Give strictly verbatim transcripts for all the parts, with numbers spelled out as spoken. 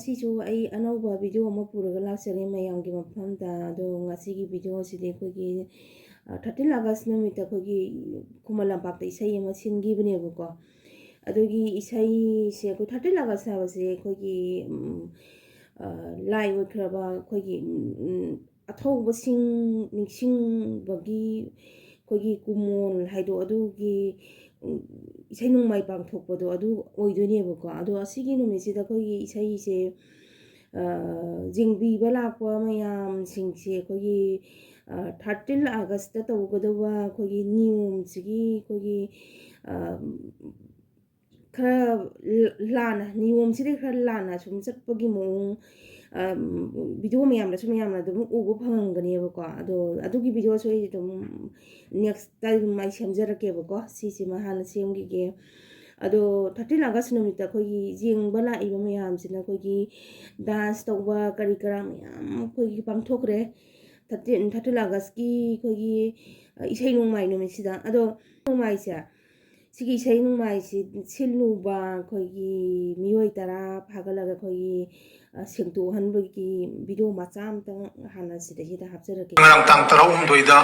ꯉꯁꯤꯁꯨ ꯑꯩ ꯑꯅꯧꯕ ꯚꯤꯗꯤꯑꯣ ꯑꯃ ꯄꯨꯔꯒ ꯂꯥꯛꯆꯔꯦ ꯃꯌꯥꯝꯒꯤ ꯃꯐꯝꯗ꯫ ꯑꯗꯣ ꯉꯁꯤꯒꯤ ꯚꯤꯗꯤꯑꯣ ꯑꯁꯤꯗꯤ ꯑꯩꯈꯣꯏꯒꯤ, ꯑ, thirteen August ꯅꯨꯃꯤꯠꯇ ꯑꯩꯈꯣꯏꯒꯤ ꯈꯨꯃꯟ ꯂꯝꯄꯥꯛꯇ ꯏꯁꯩ ꯑꯃ ꯁꯤꯟꯈꯤꯕꯅꯦꯕꯀꯣ꯫ ꯑꯗꯨꯒꯤ ꯏꯁꯩꯁꯦ ꯑꯩꯈꯣꯏ thirteen August ꯍꯥꯏꯕꯁꯦ ꯑꯩꯈꯣꯏꯒꯤ, ꯎꯝ, ꯑ, ꯂꯥꯏ ꯑꯣꯏꯈ꯭ꯔꯕ ꯑꯩꯈꯣꯏꯒꯤ, ꯎꯝ, ꯑꯊꯧꯕꯁꯤꯡ ꯅꯤꯡꯁꯤꯡꯕꯒꯤ ꯑꯩꯈꯣꯏꯒꯤ ꯀꯨꯃꯣꯟ ꯍꯥꯏꯗꯣ ꯑꯗꯨꯒꯤ, ꯎꯝ, ꯏꯁꯩ ꯅꯣꯡꯃꯥꯏ ꯄꯥꯡꯊꯣꯛꯄꯗꯣ ꯑꯗꯨ ꯑꯣꯏꯗꯣꯏꯅꯦꯕꯀꯣ꯫ ꯑꯗꯣ ꯑꯁꯤꯒꯤ ꯅꯨꯃꯤꯠꯁꯤꯗ ꯑꯩꯈꯣꯏꯒꯤ ꯏꯁꯩꯁꯦ, ꯑ, ꯌꯦꯡꯕꯤꯕ ꯂꯥꯛꯄ ꯃꯌꯥꯝꯁꯤꯡꯁꯦ ꯑꯩꯈꯣꯏꯒꯤ, ꯑ, thirteen August ꯇꯧꯒꯗꯧꯕ ꯑꯩꯈꯣꯏꯒꯤ ꯅꯤꯌꯣꯝꯁꯤꯒꯤ ꯑꯩꯈꯣꯏꯒꯤ, ꯑ, ꯈꯔ ꯂ-, ꯂꯥꯟꯅ, ꯅꯤꯌꯣꯝꯁꯤꯗꯒꯤ ꯈꯔ ꯂꯥꯟꯅ ꯁꯨꯝ ꯆꯠꯄꯒꯤ ꯃꯑꯣꯡ, ꯑ, ꯚꯤꯗꯤꯑꯣ ꯃꯌꯥꯝꯗꯁꯨ ꯃꯌꯥꯝꯅ ꯑꯗꯨꯝ ꯎꯕ ꯐꯪꯉꯝꯒꯅꯦꯕꯀꯣ꯫ ꯑꯗꯣ ꯑꯗꯨꯒꯤ ꯚꯤꯗꯤꯑꯣꯁꯨ ꯑꯩ ꯑꯗꯨꯝ next time ꯑꯩ ꯁꯦꯝꯖꯔꯛꯀꯦꯕꯀꯣ꯫ ꯁꯤꯁꯤꯃ ꯍꯥꯟꯅ ꯁꯦꯝꯈꯤꯒꯦ꯫ ꯑꯗꯣ thirteen August ꯅꯨꯃꯤꯠꯇ ꯑꯩꯈꯣꯏꯒꯤ ꯌꯦꯡꯕ ꯂꯥꯛꯏꯕ ꯃꯌꯥꯝꯁꯤꯅ ꯑꯩꯈꯣꯏꯒꯤ dance ꯇꯧꯕ ꯀꯔꯤ ꯀꯔꯥ ꯃꯌꯥꯝ ꯑꯩꯈꯣꯏꯒꯤ ꯄꯥꯡꯊꯣꯛꯈ꯭ꯔꯦ꯫ Thirteen, thirteen August ꯀꯤ ꯑꯩꯈꯣꯏꯒꯤ, ꯑ, ꯏꯁꯩ ꯅꯣꯡꯃꯥꯏ ꯅꯨꯃꯤꯠꯁꯤꯗ꯫ ꯑꯗꯣ ꯅꯣꯡꯃꯥꯏꯁꯦ, ꯁꯤꯒꯤ ꯏꯁꯩ ꯅꯣꯡꯃꯥꯏꯁꯤ ꯁꯤꯜꯂꯨꯕ ꯑꯩꯈꯣꯏꯒꯤ ꯃꯤꯑꯣꯏ ꯇꯔꯥ ꯐꯥꯒꯠꯂꯒ ꯑꯩꯈꯣꯏꯒꯤ, ꯑ, ꯁꯦꯡꯗꯣꯛꯍꯟꯕꯒꯤ ꯚꯤꯗꯤꯑꯣ ꯃꯆꯥ ꯑꯃꯇꯪ ꯍꯥꯟꯅ ꯁꯤꯗꯩꯁꯤꯗ ꯍꯥꯞꯆꯔꯛꯀꯦ꯫ ꯉꯔꯥꯡ ꯇꯥꯡ ꯇꯔꯥꯍꯨꯝꯗꯣꯏꯗ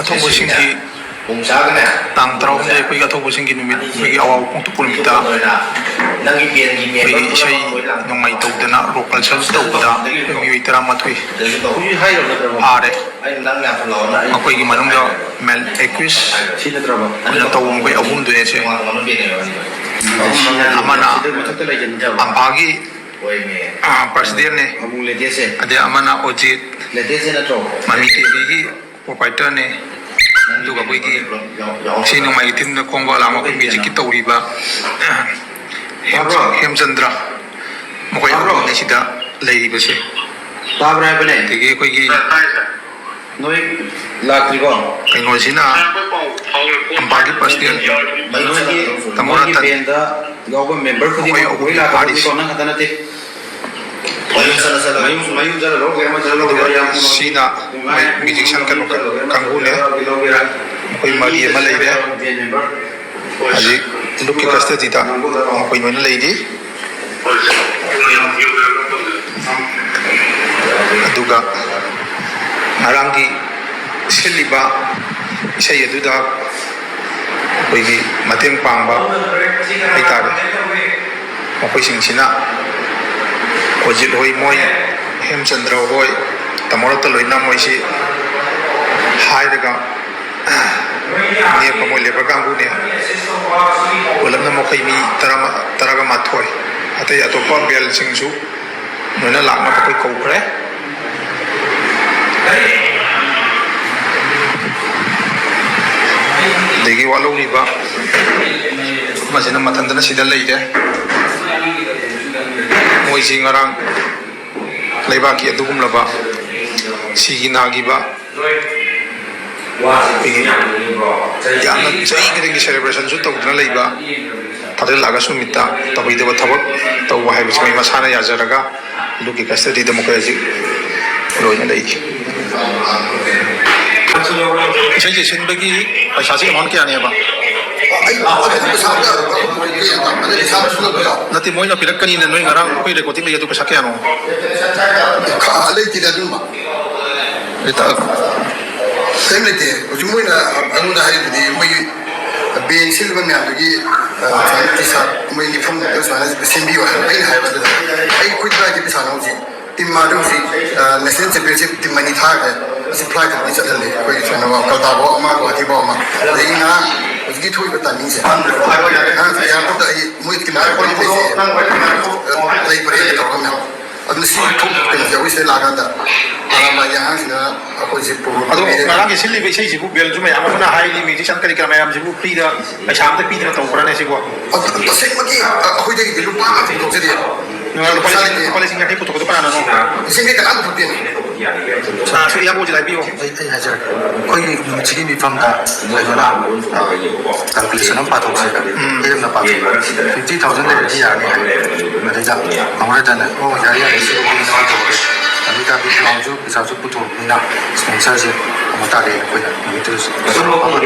ꯑꯊꯧꯕꯁꯤꯡꯒꯤ, ꯇꯥꯡ ꯇꯔꯥꯍꯨꯝꯗꯣꯏ ꯑꯩꯈꯣꯏꯒꯤ ꯑꯊꯧꯕꯁꯤꯡꯒꯤ ꯅꯨꯃꯤꯠ, ꯑꯩꯈꯣꯏꯒꯤ ꯑꯋꯥꯕ ꯐꯣꯡꯗꯣꯛꯄ ꯅꯨꯃꯤꯠꯇ ꯑꯩꯈꯣꯏꯒꯤ ꯏꯁꯩ ꯅꯣꯡꯃꯥꯏ ꯇꯧꯗꯅ rock concert ꯇꯧꯕꯗ ꯑꯩꯈꯣꯏ ꯃꯤꯑꯣꯏ ꯇꯔꯥꯃꯥꯊꯣꯏ ꯐꯥꯔꯦ꯫ ꯃꯈꯣꯏꯒꯤ ꯃꯅꯨꯡꯗ male ꯑꯦꯀ꯭ꯌꯨꯁ ꯑꯣꯏꯅ ꯇꯧꯕ ꯃꯈꯣꯏ ꯑꯍꯨꯝꯗꯨꯅꯤ꯫ ꯑꯁꯦ ꯑꯃꯅ ꯑꯝꯐꯥꯒꯤ, ꯑ, ꯄ꯭ꯔꯁꯤꯗꯦꯟꯅꯦ, ꯑꯗꯩ ꯑꯃꯅ ꯑꯣꯖꯤꯠ, ꯃꯃꯤ ꯇꯤꯚꯤꯒꯤ ꯄ꯭ꯔꯣꯄꯥꯏꯇꯔꯅꯦ꯫ ꯑꯗꯨꯒ ꯑꯩꯈꯣꯏꯒꯤ ꯏꯁꯩ ꯅꯣꯡꯃꯥꯏꯒꯤ ꯊꯤꯝꯗ ꯈꯣꯡꯕ ꯑꯂꯥꯡꯕ ꯑꯩꯈꯣꯏ ꯃ꯭ꯌꯨꯖꯤꯛꯀꯤ ꯇꯧꯔꯤꯕ ꯍꯦꯝ-, ꯍꯦꯝꯆꯟꯗ꯭ꯔ, ꯃꯈꯣꯏ ꯑꯍꯨꯝꯅꯤ ꯁꯤꯗ ꯂꯩꯔꯤꯕꯁꯦ꯫ ꯇꯥꯕ꯭ꯔꯥ ꯍꯥꯏꯕꯅꯦ? ꯑꯗꯒꯤ ꯑꯩꯈꯣꯏꯒꯤ ꯅꯣꯏ ꯂꯥꯛꯇ꯭ꯔꯤꯕꯣ? ꯀꯩꯅꯣꯁꯤꯅ ꯑꯝꯐꯥꯒꯤ ꯄ꯭ꯔꯁꯤꯗꯦꯟ ꯃꯣꯏꯒꯤ, ꯇꯥꯃꯣ ꯃꯣꯏꯒꯤ ꯔꯇꯟ, ꯕꯦꯟꯗ ꯌꯥꯎꯕ ꯃꯦꯝꯕꯔ ꯈꯨꯗꯤꯡꯃꯛ ꯃꯈꯣꯏ ꯑꯍꯨꯝ ꯂꯣꯏ ꯂꯥꯛꯀꯗꯕꯅꯤꯀꯣ, ꯐꯥꯔꯤꯁꯤ꯫ ꯅꯪ ꯈꯛꯇ ꯅꯠꯇꯦ꯫ ꯃꯌꯨꯝ ꯆꯠꯂ ꯆꯠꯂ, ꯃꯌꯨꯝ, ꯃꯌꯨꯝ ꯆꯠꯂ ꯂꯧꯒꯦꯔꯥ, ꯌꯥꯝ ꯁꯤꯅ ꯃꯣꯏ ꯃ꯭ꯌꯨꯖꯤꯁꯤꯌꯥꯟ ꯀꯩꯅꯣ ꯀꯥꯡꯕꯨꯅꯦ꯫ ꯃꯈꯣꯏ ꯃꯔꯤ ꯑꯃ ꯂꯩꯔꯦ꯫ ꯍꯧꯖꯤꯛ ꯂꯨꯞꯀꯤ ꯀꯁꯇꯗꯤꯗ ꯃꯈꯣꯏ ꯂꯣꯏꯅ ꯂꯩꯔꯤ꯫ ꯑꯗꯨꯒ ꯉꯔꯥꯡꯒꯤ ꯁꯤꯜꯂꯤꯕ ꯏꯁꯩ ꯑꯗꯨꯗ ꯑꯩꯈꯣꯏꯒꯤ ꯃꯇꯦꯡ ꯄꯥꯡꯕ ꯍꯥꯏꯇꯥꯔꯦ, ꯃꯈꯣꯏꯁꯤꯡꯁꯤꯅ ꯀꯣꯖꯤꯠ ꯍꯣꯏ, ꯃꯣꯏ ꯍꯦꯝꯆꯟꯗ꯭ꯔ ꯍꯣꯏ, ꯇꯥꯃꯣ ꯔꯠꯇ ꯂꯣꯏꯅ ꯃꯣꯏꯁꯤ ꯍꯥꯏꯔꯒ ꯅꯦꯛꯄ ꯃꯣꯏ ꯂꯦꯕꯔ ꯀꯥꯡꯕꯨꯅꯦ꯫ ꯄꯨꯂꯞꯅ ꯃꯈꯣꯏ ꯃꯤ ꯇꯔꯥ, ꯇꯔꯥꯒ ꯃꯥꯊꯣꯏ, ꯑꯇꯩ ꯑꯇꯣꯞꯄ ꯕꯦꯜꯁꯤꯡꯁꯨ ꯂꯣꯏꯅ ꯂꯥꯛꯅꯕ ꯑꯩꯈꯣꯏ ꯀꯧꯈ꯭ꯔꯦ꯫ ꯑꯗꯒꯤ ꯋꯥꯠꯍꯧꯔꯤꯕ ꯑꯃꯁꯤꯅ ꯃꯊꯟꯗꯅ ꯁꯤꯗ ꯂꯩꯔꯦ꯫ ꯃꯣꯏꯁꯤ ꯉꯔꯥꯡ ꯂꯩꯕꯥꯛꯀꯤ ꯑꯗꯨꯒꯨꯝꯂꯕ ꯁꯤꯒꯤ ꯅꯥꯈꯤꯕ ꯑꯩꯈꯣꯏꯒꯤ ꯌꯥꯝꯅ ꯆꯍꯤ ꯈꯨꯗꯤꯡꯒꯤ ꯁꯦꯂꯦꯕ꯭ꯔꯦꯁꯟꯁꯨ ꯇꯧꯗꯨꯅ ꯂꯩꯕ ꯊꯥꯗꯔ ꯂꯥꯛꯑꯒꯁꯨ ꯅꯨꯃꯤꯠꯇ ꯇꯧꯕꯤꯗꯕ ꯊꯕꯛ ꯇꯧꯕ ꯍꯥꯏꯕꯁꯤ ꯃꯣꯏ ꯃꯁꯥꯅ ꯌꯥꯖꯔꯒ ꯂꯨꯞꯀꯤ ꯀꯁꯇꯗꯤꯗ ꯃꯈꯣꯏ ꯍꯧꯖꯤꯛ ꯂꯣꯏꯅ ꯂꯩꯔꯤ꯫ ꯏꯁꯩꯁꯦ ꯁꯤꯟꯕꯒꯤ ꯄꯩꯁꯥꯁꯦ ꯑꯦꯃꯥꯎꯟ ꯀꯌꯥꯅꯦꯕ? ꯑꯩ ꯑꯗꯨ ꯄꯩꯁꯥ ꯑꯝꯇ, ꯑꯗꯨ ꯄꯩꯁꯥ ꯑꯝꯇ ꯁꯤꯟꯅꯕꯗꯣ꯫ ꯅꯠꯇꯦ, ꯃꯣꯏꯅ ꯄꯤꯔꯛꯀꯅꯤꯅ ꯅꯣꯏ ꯉꯔꯥꯡ ꯑꯩꯈꯣꯏ ꯔꯦꯀꯣꯔꯗꯤꯡ ꯂꯩ, ꯑꯗꯨ ꯄꯩꯁꯥ ꯀꯌꯥꯅꯣ? ꯈ-, ꯂꯩꯇꯦꯗ ꯑꯗꯨꯝꯕ꯫ ꯍꯦꯛꯇ ꯀꯔꯤꯝ ꯂꯩꯇꯦ꯫ ꯍꯧꯖꯤꯛ ꯃꯣꯏꯅ ꯑꯩꯉꯣꯟꯗ ꯍꯥꯏꯔꯤꯕꯗꯤ ꯃꯣꯏꯒꯤ ꯕꯦꯟ ꯁꯤꯜꯂꯤꯕ ꯃꯌꯥꯝꯗꯨꯒꯤ, ꯑ, ꯁꯨꯃꯥꯏꯅ ꯇꯤ ꯁꯥꯔꯠ ꯃꯣꯏ ꯅꯤꯐꯨꯃꯨꯛꯇ ꯁꯨꯃꯥꯏꯅ ꯁꯦꯝꯕꯤꯌꯨ ꯍꯥꯏꯕ ꯑꯩꯅ ꯍꯥꯏꯕ ꯑꯗꯨꯗ ꯑꯩ ꯑꯩꯈꯣꯏ ꯀꯗꯥꯏꯗꯒꯤ ꯄꯩꯁꯥꯅꯣ ꯍꯧꯖꯤꯛ? ꯇꯤꯝ ꯃꯥꯗꯨ ꯍꯧꯖꯤꯛ, ꯑ, ꯅꯦꯁꯅꯦꯜ ꯆꯦꯝꯄꯤꯌꯟꯁꯤꯞ ꯇꯤꯝ ꯑꯅꯤ ꯊꯥꯈ꯭ꯔꯦ꯫ ꯑꯁꯤ ꯐ꯭ꯂꯥꯏꯠ ꯑꯅꯤ ꯆꯠꯍꯜꯂꯦ꯫ ꯑꯩꯈꯣꯏ ꯁꯨꯃꯥꯏꯅ ꯀꯜꯀꯇꯥꯐꯥꯎ ꯑꯃ, ꯒꯨꯋꯥꯍꯥꯇꯤꯐꯥꯎ ꯑꯃ꯫ ꯑꯗꯒꯤ ꯉꯔꯥꯡ ꯍꯧꯖꯤꯛꯀꯤ ꯊꯣꯛꯏꯕ ꯇꯥꯏꯃꯤꯡꯁꯦ, ꯉꯔꯥꯡ ꯑꯦꯌꯥꯔꯄꯣꯔꯠꯇ ꯑꯩ ꯃꯣꯏ ꯇꯤꯝ ꯂꯩꯕ꯭ꯔꯦ ꯇꯧꯔꯒ ꯃꯌꯥꯝ꯫ ꯑꯗꯨꯅ ꯁꯤ ꯊꯣꯛ-, ꯀꯩꯅꯣꯁꯦ ꯑꯩꯈꯣꯏ ꯁꯤꯗ ꯂꯥꯛꯑꯀꯥꯟꯗ ꯑꯔꯥꯝꯕꯥꯏꯒꯤ ꯑꯉꯥꯡꯁꯤꯅ ꯑꯩꯈꯣꯏꯁꯦ ꯄ꯭ꯔꯣꯒ꯭ꯔꯥꯝ ꯑꯗꯣ ꯇꯧꯕꯤꯔꯦ꯫ ꯉꯔꯥꯡꯒꯤ ꯁꯤꯜꯂꯤꯕ ꯏꯁꯩꯁꯤꯕꯨ ꯕꯦꯜꯁꯨ ꯃꯌꯥꯝ ꯑꯃꯅ ꯍꯥꯏꯔꯤ, ꯃ꯭ꯌꯨꯖꯤꯁꯤꯌꯥꯟ ꯀꯔꯤ ꯀꯔꯥ ꯃꯌꯥꯝꯁꯤꯕꯨ ꯐ꯭ꯔꯤꯗ ꯄꯩꯁꯥ ꯑꯝꯇ ꯄꯤꯗꯅ ꯇꯧꯕ꯭ꯔꯥꯅꯦ ꯁꯤꯕꯣ? ꯑꯗꯨ ꯇꯁꯦꯡꯃꯛꯀꯤ ꯑꯩꯈꯣꯏꯗꯒꯤꯗꯤ ꯂꯨꯄꯥ ꯑꯃ ꯐꯥꯎ ꯊꯣꯛꯆꯗꯦ꯫ ꯉꯔꯥꯡ ꯂꯨꯄꯥ ꯂꯤꯁꯤꯡ, ꯂꯨꯄꯥ ꯂꯤꯁꯤꯡ ꯌꯥꯡꯈꯩ ꯄꯨꯊꯣꯛꯄꯗꯣ ꯀꯅꯥꯅꯅꯣ? ꯂꯤꯁꯤꯡ ꯌꯥꯡꯈꯩ ꯀꯅꯥꯝ ꯄꯨꯊꯣꯛꯇꯦ꯫ ꯑꯥ, ꯁꯤ ꯏꯌꯥꯝꯕ ꯑꯣꯏꯁꯤꯗ ꯍꯥꯏꯕꯤꯌꯨ꯫ ꯑꯩ, ꯑꯩ ꯍꯥꯏꯖꯔꯛꯀꯦ꯫ ꯑꯩꯈꯣꯏꯒꯤ ꯅꯨꯃꯤꯠꯁꯤꯒꯤ ꯃꯤꯐꯝꯗ ꯀꯩꯅꯣꯅ, ꯑ, calculation ꯑꯃ ꯄꯥꯊꯣꯛꯁꯦ꯫ ꯎꯝ꯫ ꯍꯦꯟꯅ ꯄꯥꯊꯣꯛ꯫ Fifty thousand ꯂꯩꯔꯗꯤ ꯌꯥꯔꯅꯤ ꯍꯥꯏ꯫ ꯃꯗꯩꯗ ꯑꯃꯨꯛ ꯍꯟꯅ, "ꯑꯣ, ꯌꯥꯔꯦ, ꯌꯥꯔꯦ, ꯁꯤ ꯑꯣꯏꯅ ꯄꯥꯊꯣꯛꯀꯦ꯫ ꯑꯗꯨ ꯑꯣꯏꯇꯥꯔꯗꯤ ꯄꯩꯁꯥꯁꯨ, ꯄꯩꯁꯥꯁꯨ ꯄꯨꯊꯣꯛꯄꯅꯤꯅ sponsorꯁꯦ ꯑꯃꯨꯛ ꯇꯥꯔꯛꯑꯦ ꯑꯩꯈꯣꯏꯅ ꯅꯨꯃꯤꯠꯇꯨꯗꯁꯨ꯫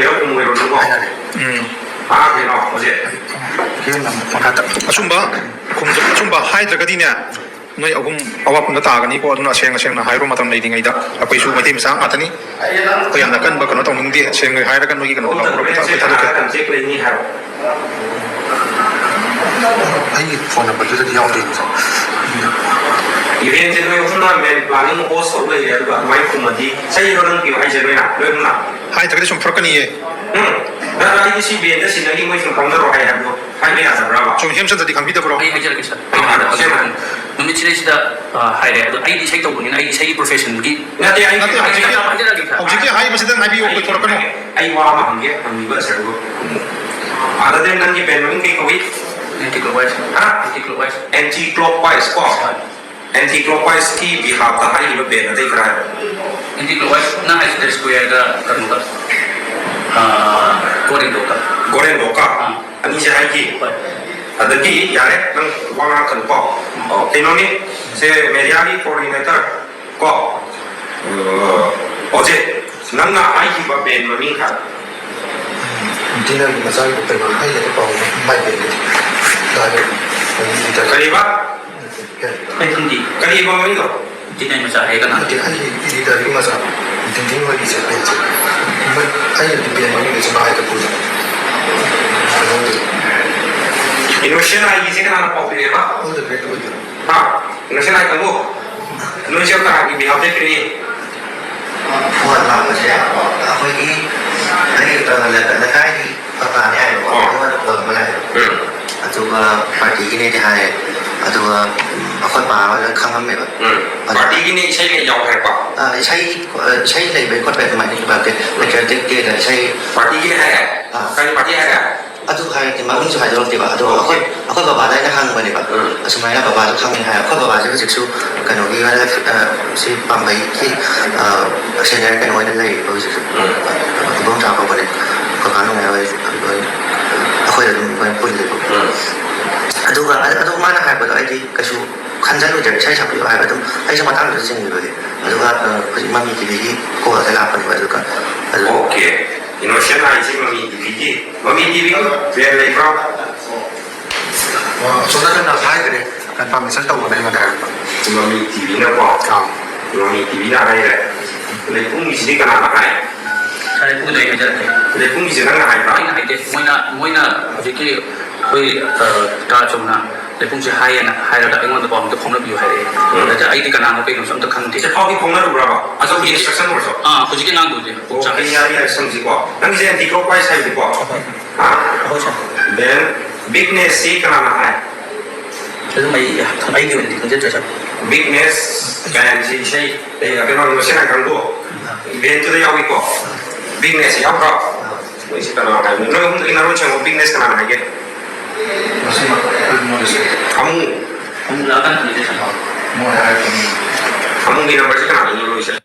ꯍꯥꯏꯅꯔꯦ꯫ ꯎꯝ꯫ ꯍꯦꯟꯅ ꯑꯃꯨꯛ ꯃꯈꯥ ꯇꯞꯅ꯫ ꯑꯆꯨꯝꯕ ꯈꯣꯡꯖ-, ꯑꯆꯨꯝꯕ ꯍꯥꯏꯗ꯭ꯔꯒꯗꯤꯅꯦ, ꯅꯣꯏ ꯑꯍꯨꯝ ꯑꯋꯥꯐꯝꯗ ꯇꯥꯒꯅꯤꯀꯣ, ꯑꯗꯨꯅ ꯑꯁꯦꯡ ꯑꯁꯦꯡꯅ ꯍꯥꯏꯔꯣ꯫ ꯃꯇꯝ ꯂꯩꯔꯤꯉꯩꯗ ꯑꯩꯈꯣꯏꯁꯨ ꯃꯩꯇꯩ ꯃꯆꯥ ꯉꯥꯛꯇꯅꯤ, ꯑꯩꯈꯣꯏ ꯌꯥꯝꯅ ꯀꯟꯕ ꯀꯩꯅꯣ ꯇꯧꯅꯤꯡꯗꯦ꯫ ꯑꯁꯦꯡꯅ ꯍꯥꯏꯔꯒ ꯅꯣꯏꯒꯤ ꯀꯩꯅꯣꯗꯣ ꯂꯥꯎꯊꯣꯔꯛꯑꯣ, ꯄꯩꯁꯥ ꯑꯩꯈꯣꯏ ꯊꯥꯗꯣꯛꯀꯦ꯫ ꯑꯩꯒꯤ ꯐꯣꯟ ꯅꯝꯕꯔꯗꯨꯗꯗꯤ ꯌꯥꯎꯗꯦ꯫ ꯏꯚꯦꯟꯁꯦ ꯅꯣꯏ ꯑꯍꯨꯝꯅ ꯃꯦꯟ ꯄ꯭ꯂꯥꯅꯤꯡ ꯍꯣꯁ ꯇꯧ ꯂꯩꯔꯦ, ꯑꯗꯨꯒ ꯑꯗꯨꯃꯥꯏꯅ ꯈꯨꯝꯃꯗꯤ ꯆꯩꯔꯣ ꯅꯪ ꯄꯤꯌꯨ ꯍꯥꯏꯁꯦ ꯅꯣꯏꯅ, ꯅꯣꯏ ꯑꯍꯨꯝꯅ? ꯍꯥꯏꯗ꯭ꯔꯒꯗꯤ ꯁꯨꯝ ꯐꯨꯔꯛꯀꯅꯤꯌꯦ꯫ ꯎꯝ, ꯅꯪ ꯑꯩꯗꯤ ꯁꯤ ꯕꯦꯟꯗ ꯁꯤꯟꯅꯈꯤ, ꯃꯣꯏ ꯁꯨꯝ ꯐꯝꯅꯔꯣ ꯍꯥꯏ ꯍꯥꯏꯕꯗꯣ ꯍꯥꯏꯕ ꯌꯥꯗꯕ꯭ꯔꯕ? ꯁꯨꯝ ꯍꯦꯝꯆꯟꯗ꯭ꯔꯗꯤ ꯈꯪꯕꯤꯗꯕ꯭ꯔꯣ? ꯑꯩ ꯍꯥꯏꯖꯔꯛꯀꯦ ꯁꯥꯔ꯫ ꯑꯥ, ꯍꯥꯏꯖꯔꯛꯀꯦ꯫ ꯅꯨꯃꯤꯠꯁꯤꯗꯩꯁꯤꯗ, ꯑ, ꯍꯥꯏꯔꯦ꯫ ꯑꯗꯣ ꯑꯩꯗꯤ ꯏꯁꯩ ꯇꯧꯕꯅꯤꯅ ꯑꯩ ꯏꯁꯩꯒꯤ ꯄ꯭ꯔꯣꯐꯦꯁꯟꯒꯤ ꯅꯠꯇꯦ, ꯑꯩ ꯅꯠꯇꯦ, ꯍꯧꯖꯤꯛꯀꯤ, ꯍꯥꯏꯖꯔꯛꯀꯦ ꯁꯥꯔ꯫ ꯍꯧꯖꯤꯛꯀꯤ ꯍꯥꯏꯔꯤꯕꯁꯤꯗꯪ ꯍꯥꯏꯕꯤꯌꯨ, ꯑꯩꯈꯣꯏ ꯊꯣꯔꯛꯀꯅꯨ꯫ ꯑꯩ ꯋꯥ ꯑꯃ ꯍꯪꯒꯦ, ꯍꯪꯕꯤꯕ ꯁꯥꯔꯕꯨ꯫ ꯑꯗꯨꯗꯤ ꯅꯪꯒꯤ ꯕꯦꯟ ꯃꯃꯤꯡ ꯀꯩ ꯀꯧꯏ? ꯑꯦꯟꯇꯤ ꯀ꯭ꯂꯣꯛꯋꯥꯏꯁ꯫ ꯍꯥ? ꯑꯦꯟꯇꯤ ꯀ꯭ꯂꯣꯛꯋꯥꯏꯁ꯫ ꯑꯦꯟꯇꯤ ꯀ꯭ꯂꯣꯛꯋꯥꯏꯁ ꯀꯣ? ꯍꯣꯏ꯫ ꯑꯦꯟꯇꯤ ꯀ꯭ꯂꯣꯛꯋꯥꯏꯁꯀꯤ ꯕꯤꯍꯥꯞꯇ ꯍꯥꯏꯔꯤꯕ ꯕꯦꯟ ꯑꯇꯩ ꯈꯔ ꯍꯥꯏꯔꯣ꯫ ꯑꯦꯟꯇꯤ ꯀ꯭ꯂꯣꯛꯋꯥꯏꯁ, ꯅꯪ ꯍꯥꯏꯁꯤꯗ ꯁ꯭ꯀ꯭ꯋꯦꯔꯒ ꯀꯩꯅꯣꯒ, ꯑꯥ, ꯒꯣꯔꯦꯟꯗꯣꯛꯀ꯫ ꯒꯣꯔꯦꯟꯗꯣꯛꯀ? ꯑꯥ꯫ ꯑꯅꯤꯁꯦ ꯍꯥꯏꯒꯤ꯫ ꯍꯣꯏ꯫ ꯑꯗꯒꯤ ꯌꯥꯔꯦ, ꯅꯪ ꯋꯥ ꯉꯥꯡꯉꯛꯀꯅꯨꯀꯣ꯫ ꯑꯣ, ꯀꯩꯅꯣꯅꯤ, ꯁꯦ ꯃꯦꯗꯤꯌꯥꯒꯤ ꯀꯣꯑꯣꯔꯗꯤꯅꯦꯇꯔ ꯀꯣ꯫ ꯑꯣ, ꯑꯣꯖꯦ, ꯅꯪꯅ ꯍꯥꯏꯈꯤꯕ ꯕꯦꯟ ꯃꯃꯤꯡ ꯍꯥꯏꯔꯣ꯫ ꯗꯤꯅꯔꯒꯤ ꯃꯆꯥꯒꯤꯗꯣ ꯀꯩꯅꯣ ꯍꯥꯏꯒꯦ ꯄꯥꯎ ꯃꯥꯏ ꯕꯦꯟꯒꯤ꯫ ꯀꯔꯤꯕ? ꯀꯔꯤꯕ ꯃꯃꯤꯡꯗꯣ? ꯗꯤꯅꯔ ꯃꯆꯥ ꯍꯥꯏꯔꯒꯅ? ꯅꯠꯇꯦ, ꯑꯩꯒꯤ ꯏꯗꯤꯇꯔꯒꯤ ꯃꯆꯥ, ꯇꯤꯟꯇꯤꯟ ꯍꯣꯏꯒꯤꯁꯦ ꯄꯦꯟꯁꯦ꯫ ꯃꯣꯏ, ꯑꯩꯅꯗꯤ ꯄꯦꯟ ꯃꯃꯤꯡꯗꯤ ꯁꯨꯝ ꯍꯥꯏꯗ ꯀꯨꯏꯔꯦ꯫ ꯀꯩꯅꯣꯗꯤ꯫ ꯏꯅꯣꯁꯦꯟ ꯑꯥꯏꯒꯤꯁꯦ ꯀꯅꯥꯅ ꯄꯥꯎ ꯄꯤꯔꯛꯑꯦꯕ? ꯑꯣꯜ ꯗ ꯒ꯭ꯔꯦꯠ ꯑꯣꯏꯗꯣꯏꯅꯣ꯫ ꯍꯥ? ꯏꯅꯣꯁꯦꯟ ꯑꯥꯏ ꯀꯥꯡꯕꯨ? ꯅꯣꯏꯁꯦ ꯀꯅꯥꯒꯤ ꯃꯤꯍꯥꯠ ꯆꯠꯈ꯭ꯔꯦ? ꯐꯣꯟ ꯂꯥꯛꯄꯁꯦ ꯑꯩꯈꯣꯏꯒꯤ ꯑꯩ, ꯑ, ꯂꯩꯀꯥꯏꯒꯤ ꯄꯇꯥꯅꯤ ꯍꯥꯏꯕꯀꯣ, ꯑꯣ꯫ ꯑꯩꯉꯣꯟꯗ ꯐꯣꯟ ꯑꯃ ꯂꯥꯛꯑꯦ꯫ ꯎꯝ꯫ ꯑꯗꯨꯒ ꯄꯥꯔꯇꯤꯒꯤꯅꯦꯗꯤ ꯍꯥꯏꯌꯦ꯫ ꯑꯗꯨꯒ, ꯎꯝ, ꯑꯩꯈꯣꯏ ꯄꯥ ꯍꯣꯏ ꯂꯣꯏ ꯈꯪꯉꯝꯃꯦꯕ꯫ ꯎꯝ꯫ ꯑꯗꯨ ꯄꯥꯔꯇꯤꯒꯤꯅꯦ ꯏꯁꯩ ꯂꯩ ꯌꯥꯎ ꯍꯥꯏꯔꯛꯄ? ꯑ, ꯏꯁꯩ, ꯑ, ꯏꯁꯩ ꯂꯩꯕꯩ ꯈꯣꯠꯄꯩ ꯑꯗꯨꯃꯥꯏꯅ ꯂꯩꯕ ꯅꯠꯇꯦ꯫ ꯄꯦꯇ꯭ꯔꯤꯌꯣꯇꯤꯛ ꯗꯦꯗ ꯏꯁꯩ꯫ ꯄꯥꯔꯇꯤꯒꯤꯅꯦ ꯍꯥꯏꯌꯦ? ꯑ꯫ ꯀꯔꯤ ꯄꯥꯔꯇꯤ ꯍꯥꯏꯔꯦ? ꯑꯗꯨ ꯍꯥꯏꯔꯛꯇꯦ, ꯃꯃꯤꯡꯁꯨ ꯍꯥꯏꯗꯣꯔꯛꯇꯦꯕ꯫ ꯑꯗꯣ ꯑꯣꯀꯦ꯫ ꯑꯩꯈꯣꯏ, ꯑꯩꯈꯣꯏ ꯕꯕꯥꯗ ꯑꯩꯅ ꯍꯪꯕꯅꯦꯕ꯫ ꯎꯝ꯫ ꯑꯁꯨꯃꯥꯏꯅ ꯕꯕꯥꯁꯨ ꯈꯪꯉꯦ ꯍꯥꯏ꯫ ꯑꯩꯈꯣꯏ ꯕꯕꯥꯁꯦ ꯍꯧꯖꯤꯛꯁꯨ ꯀꯩꯅꯣꯒꯤ, ꯑ, ꯁꯤ ꯄꯥꯝꯕꯩꯒꯤ, ꯑ, ꯁꯦꯅꯤꯌꯔ ꯀꯩꯅꯣ ꯑꯣꯏꯅ ꯂꯩꯔꯤꯕ ꯍꯧꯖꯤꯛꯁꯨ꯫ ꯎꯝ꯫ ꯏꯕꯣꯝꯆꯥ ꯀꯧꯕꯅꯦ꯫ ꯀꯀꯥ ꯅꯨꯡꯉꯥꯏ ꯍꯣꯏ, ꯑꯩꯈꯣꯏ ꯑꯗꯨꯝ ꯂꯣꯏꯅ ꯄꯨꯜꯂꯦꯕ꯫ ꯎꯝ꯫ ꯑꯗꯨꯒ ꯑꯗꯨ, ꯑꯗꯨ ꯃꯥꯅ ꯍꯥꯏꯔꯛꯄꯗꯣ ꯑꯩꯗꯤ ꯀꯩꯁꯨ ꯈꯟꯖꯜꯂꯨꯗ꯭ꯔꯦ, ꯏꯁꯩ ꯁꯛꯄꯤꯌꯨ ꯍꯥꯏꯕ ꯑꯗꯨꯝ ꯑꯩꯁꯨ ꯃꯇꯥꯡꯗꯨꯗ ꯆꯤꯡꯈꯤꯕꯒꯤ꯫ ꯑꯗꯨꯒ, ꯑ, ꯍꯧꯖꯤꯛ ꯃꯃꯤ ꯇꯤꯚꯤꯒꯤ ꯀꯣꯜꯗ ꯂꯥꯛꯄꯅꯦꯕ꯫ ꯑꯗꯨꯒ ꯑꯗꯨ ꯑꯣꯀꯦ꯫ ꯏꯅꯣꯁꯦꯟ ꯍꯥꯏꯁꯤ ꯃꯃꯤ ꯇꯤꯚꯤꯒꯤ, ꯃꯃꯤ ꯇꯤꯚꯤꯒꯤ ꯕꯦꯟ ꯂꯩꯕ꯭ꯔꯣ? ꯑ, ꯑꯁꯣꯝ ꯅꯥꯀꯟꯗ ꯍꯥꯏꯈ꯭ꯔꯦ꯫ ꯀꯟꯐꯥꯔꯃꯦꯁꯟ ꯇꯧꯕꯅꯦ ꯑꯩꯉꯣꯟꯗ ꯍꯥꯏꯔꯛꯄ꯫ ꯃꯃꯤ ꯇꯤꯚꯤꯅꯀꯣ꯫ ꯑꯥ꯫ ꯃꯃꯤ ꯇꯤꯚꯤꯅ ꯍꯥꯏꯔꯦ꯫ ꯂꯩꯄꯨꯡꯒꯤꯁꯤꯗꯤ ꯀꯅꯥꯅ ꯍꯥꯏ? ꯁꯥꯔ, ꯂꯩꯄꯨꯡꯒꯤꯗꯣ ꯑꯩ ꯍꯥꯏꯖꯔꯛꯀꯦ꯫ ꯂꯩꯄꯨꯡꯒꯤꯁꯦ ꯅꯪꯅ ꯍꯥꯏꯕ꯭ꯔꯥ? ꯑꯩꯅ ꯍꯥꯏꯗꯦ꯫ ꯃꯣꯏꯅ, ꯃꯣꯏꯅ ꯍꯧꯖꯤꯛꯀꯤ ꯑꯩꯈꯣꯏ, ꯑ, ꯇꯥ ꯆꯧꯅ ꯂꯩꯄꯨꯡꯁꯦ ꯍꯥꯏꯌꯦꯅ ꯍꯥꯏꯔꯒ ꯑꯩꯉꯣꯟꯗ ꯄꯥꯎ ꯑꯝꯇ ꯐꯥꯎꯅꯕꯤꯌꯨ ꯍꯥꯏꯔꯛꯑꯦ꯫ ꯎꯝ꯫ ꯑꯗ ꯑꯩꯗꯤ ꯀꯅꯥꯅꯣ ꯀꯩꯅꯣꯁꯨ ꯑꯝꯇ ꯈꯪꯗꯦ꯫ ꯆꯦꯐꯥꯎꯗꯤ ꯐꯥꯎꯅꯔꯨꯕ꯭ꯔꯕ? ꯑꯆꯧꯕ ꯍꯧꯖꯤꯛ instruction ꯑꯣꯏꯔꯁꯨ? ꯑꯥ, ꯍꯧꯖꯤꯛꯀꯤ ꯑꯉꯥꯡꯗꯨꯗꯤ꯫ ꯑꯣ, ꯑꯩ ꯌꯥꯔꯤ ꯌꯥꯔꯤ ꯁꯝꯁꯤꯀꯣ꯫ ꯅꯪꯒꯤꯁꯦ anti clockwise ꯍꯥꯏꯕꯅꯤꯀꯣ? ꯍꯥ? ꯑꯍꯣꯏ, ꯁꯥꯔ꯫ Then, weakness ꯁꯤ ꯀꯅꯥꯅ ꯍꯥꯏ? ꯑꯗꯨꯝ ꯑꯩ, ꯑꯩꯒꯤ ꯑꯣꯏꯅꯗꯤ ꯈꯪꯖꯗ꯭ꯔꯦ, ꯁꯥꯔ꯫ Weakness ꯀꯥꯏꯅ ꯁꯤ ꯏꯁꯩ, ꯑꯦ, ꯀꯩꯅꯣ, ꯃꯁꯦꯟ ꯀꯥꯡꯕꯨ ꯏꯚꯦꯟꯇꯨꯗ ꯌꯥꯎꯏꯀꯣ꯫ Weakness ꯌꯥꯎꯕ꯭ꯔꯣ? ꯃꯣꯏꯁꯤ ꯀꯅꯥ ꯍꯥꯏꯕꯅꯣ? ꯅꯣꯏ ꯑꯍꯨꯝꯗꯒꯤ ꯅꯔꯣꯟ ꯁꯦꯡꯉꯣ, weakness ꯀꯅꯥꯅ ꯍꯥꯏꯒꯦ? ꯃꯁꯤꯃꯛ ꯑꯩꯈꯣꯏ ꯃꯣꯏꯗꯁꯨ ꯑꯃꯨ꯫ ꯑꯃꯨ ꯂꯥꯛꯑꯀꯥꯟꯗ ꯈꯪꯖꯩ, ꯁꯥꯔ꯫ ꯃꯣꯏ ꯍꯥꯏꯔꯛꯄꯅꯤ꯫ ꯑꯃꯨꯒꯤ ꯅꯝꯕꯔꯁꯤ ꯀꯅꯥꯗꯅꯣ ꯂꯧꯔꯤꯁꯦ?